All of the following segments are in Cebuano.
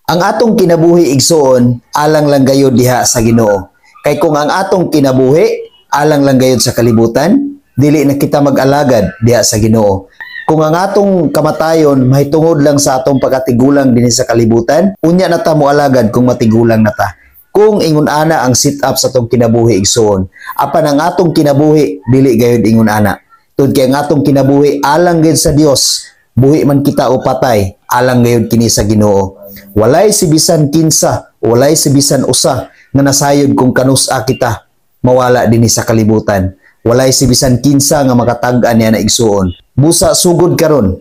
Ang atong kinabuhi, igsuon, alang lang gayud diha sa Ginoo. Kay kung ang atong kinabuhi alang lang gayud sa kalibutan, dili na kita mag-alagad diha sa Ginoo. Kung ang atong kamatayon mahitungod lang sa atong pagkatigulang dinhi sa kalibutan, unya na ta moalagad kung matigulang na ta. Kung ingon ana ang set up sa atong kinabuhi, igsuon. Apan ang atong kinabuhi dili gayud ingon ana. Tungod kay ang atong kinabuhi alang gayud sa Dios, buhi man kita o patay, alang gayud kini sa Ginoo. Walay si bisan kinsa, walay si bisan usa nga nasayod kung kanus-a kita mawala dinhi sa kalibutan. Walay si bisan kinsa nga makatag-an niya na, igsuon. Busa sugod karon,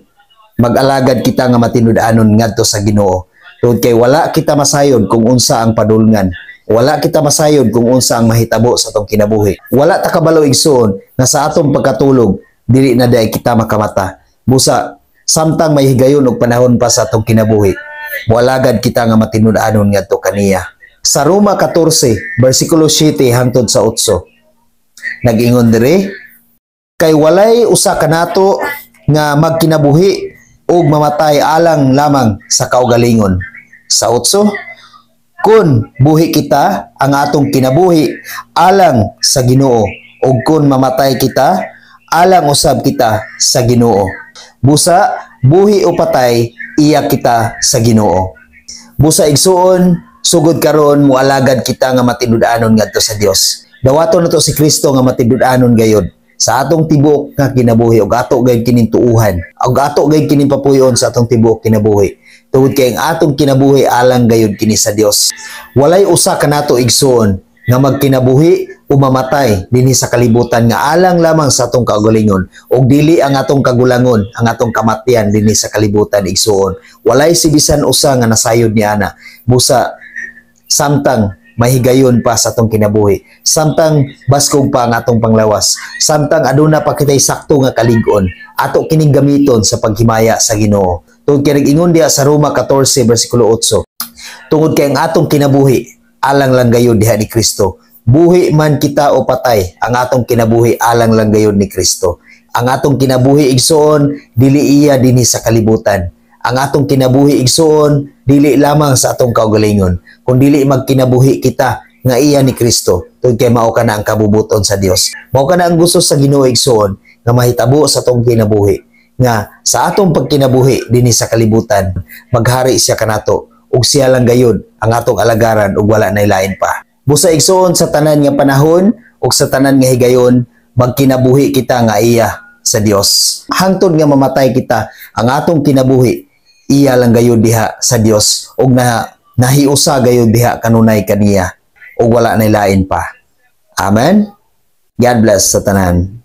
mag-alagad kita nga matinud-anon ngadto sa Ginoo. Tungod kay wala kita masayod kung unsa ang padulngan. Wala kita masayod kung unsa ang mahitabo sa atong kinabuhi. Wala ta kabalo, igsuon, nga sa atong pagkatulog dili na diay kita makamata. Busa samtang may higayon og panahon pa sa atong kinabuhi, moalagad kita nga matinud-anon ngadto kaniya. Sa Roma 14, versikulo 7 hangtod sa 8. Nag-ingon diri, "Kay walay usa kanato nga magkinabuhi ug mamatay alang lamang sa kaugalingon." Sa 8, "Kun buhi kita, ang atong kinabuhi alang sa Ginoo, ug kun mamatay kita, alang usab kita sa Ginoo. Busa buhi o patay, iya kita sa Ginoo." Busa igsuon, sugod karon mualagad kita nga matinud-anon ngadto sa Dios. Dawaton nato si Kristo nga matinud-anon gayod sa atong tibuok nga kinabuhi ug ato gayud kining tuuhan ug ato gayud kining papuyon sa atong tibuok kinabuhi. Tungod kay ang atong kinabuhi alang gayud kini sa Dios. Walay usa kanato, igsuon, nga magkinabuhi o mamatay dinhi sa kalibutan nga alang lamang sa atong kaugalingon ug dili ang atong kagulangon ang atong kamatyan dinhi sa kalibutan, igsuon. Walay si bisan usa nga nasayod ni ana. Busa samtang mahigayon pa sa atong kinabuhi, samtang baskog pa ang atong panglawas, samtang aduna pa kitay sakto nga kalig-on, ato kining gamiton sa paghimaya sa Ginoo. Tungod kay nag-ingon diha sa Roma 14 bersikulo 8, tungod kay ang atong kinabuhi alang lang gayud diha ni Kristo. Buhi man kita o patay, ang atong kinabuhi alang lang gayud ni Kristo. Ang atong kinabuhi, igsuon, dili iya dinhi sa kalibutan. Ang atong kinabuhi, igsuon, dili lamang sa atong kaugalingon, kun dili magkinabuhi kita nga iya ni Kristo, tungod kay mao kana ang kabubuton sa Dios. Mao kana ang gusto sa Ginoo, igsuon, nga mahitabo sa atong kinabuhi, nga sa atong pagkinabuhi dinhi sa kalibutan, maghari siya kanato ug siya lang gayud ang atong alagaran ug wala nay lain pa. Busa igsuon, sa tanan nga panahon ug sa tanan nga higayon, magkinabuhi kita nga iya sa Dios. Hangtod nga mamatay kita, ang atong kinabuhi iya lang gayud diha sa Dios ug na nahiusa gayud diha kanunay kaniya ug wala nay lain pa. Amen. God bless sa tanan.